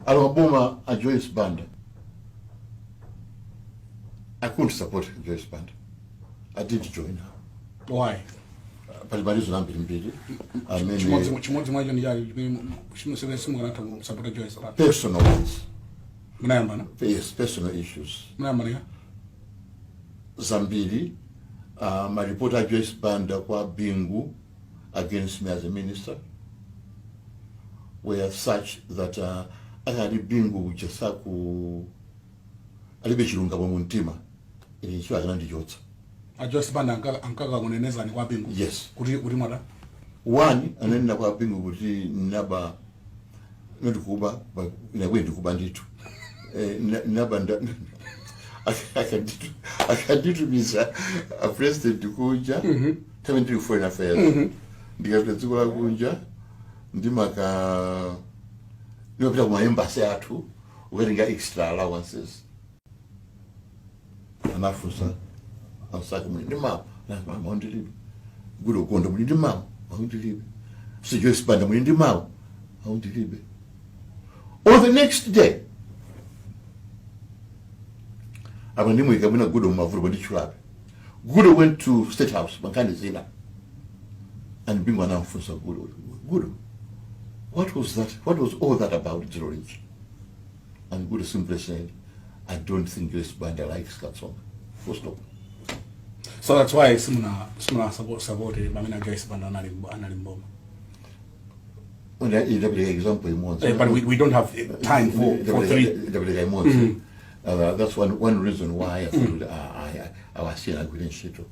Alowa boma a Joyce Banda, I couldn't support Joyce Banda. I didn't join her. Why? Pali ma reason ambirimbiri amene Chimodzi mwacho ndi chali chimene simukanatha kusapota Joyce Banda? Personal ones. Munayambana? Yes, personal issues. Munayambana? Zambiri. Maripoti a Joyce Banda kwa Bingu against me as a minister were such that akati Bingu uja saku alibe chilungamo mu mtima, ine ntchito akanandichotsa. A Joyce Banda ankakakunenezani kwa Bingu? Yes. Kuti mwada? One, ananena kwa Bingu kuti naba, nondikuba, inakuye ndikuba ndithu. Naba akanditumiza a president kunja nthawi ndili foreign affairs. Ndikapita dziko la kunja, ndimapita kuma embassy athu ukatenga extra allowances. Anafunsa ansaki, "Muli ndi mawu?" "Mawu ndilibe." "Goodall Gondwe, muli ndi mawu?" "Mawu ndilibe." "So Joyce Banda, muli ndi mawu?" "Mawu ndilibe." On the next day, apa ndimuyika mwina Goodall mumavuto panditchulabe, Goodall went to State House pankhani zina, and Bingu anamfunsa Goodall, "Goodall, what was that? What was all that about dzulo lija?" And Goodall simply said, "I don't think Joyce Banda likes Katsonga. Full stop." So that's why simuna support pamene a Joyce Banda anali mboma? Ndapereka example imodzi. But we don't have time for three. Ndapereka imodzi. That's one reason why I feel awasiya agwire ntchito.